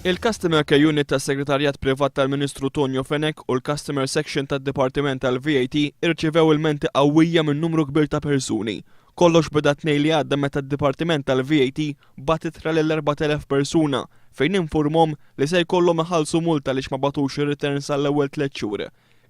Il-Customer Care Unit tas-Segretarjat Privat tal-Ministru Tonio Fenech u l-Customer Section tad-Dipartiment tal-VAT irċivew ilmenti qawwija minn numru kbir ta' persuni. Kollox beda t-Tnejn li għadda meta d-Dipartiment tal-VAT bagħat ittra lil 4,000 persuna fejn infurmhom li se jkollhom iħallsu multa għaliex ma bagħtux ir-returns għall-ewwel tlett xhur.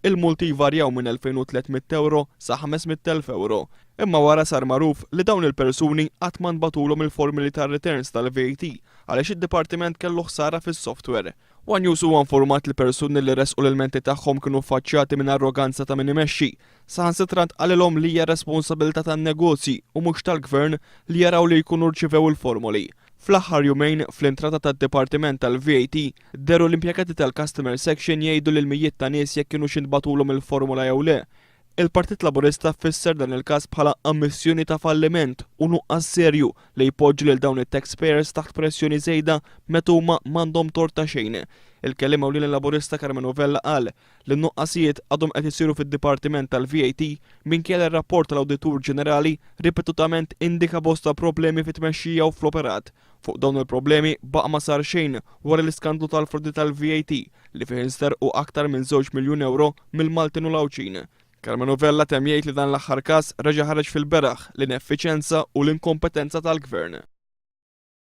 Il-multi jvarjaw minn 2,300 ewro sa 500,000 ewro. Imma wara sar magħruf li dawn il-persuni qatt ma ntbagħtulhom il-formuli tar-returns tal-VAT għaliex id-dipartiment kellu ħsara fis-software. One News huwa informat li persuni li ressqu l-ilmenti tagħhom kienu ffaċċjati minn arroganza ta' min imexxi. Saħansitra ntqalilhom li hija responsabilità tan-negozji u mhux tal-Gvern li jaraw li jkunu rċivew il-formoli. Fl-aħħar jumejn, fl-intrata tad-Dipartiment tal-VAT, dehru l-impjegati tal-Customer Section jgħidu lil mijiet ta' nies jekk kinux intbagħtulhom il-formola jew le. Il-Partit Laburista fisser dan il-każ bħala ammissjoni ta' falliment u nuqqas serju li jpoġġi lil dawn it-taxpayers taħt pressjoni żejda meta huma m'għandhom tort ta' xejn. Il-Kelliem Ewlieni Laburista Karmenu Vella qal li n-nuqqasijiet għadhom qed isiru fid-Dipartiment tal-VAT minkejja li r-rapport tal-Awditur Ġenerali ripetutament indika bosta problemi fit-tmexxija u fl-operat. Fuq dawn il-problemi baqa' ma sar xejn wara l-iskandlu tal-frodi tal-VAT li fih insterqu aktar minn żewġ miljun ewro mill-Maltin u l-Għawdxin. Karmenu Vella temm jgħid li dan l-aħħar każ reġa' ħareġ fil-beraħ l-ineffiċenza u l-inkompetenza tal-Gvern.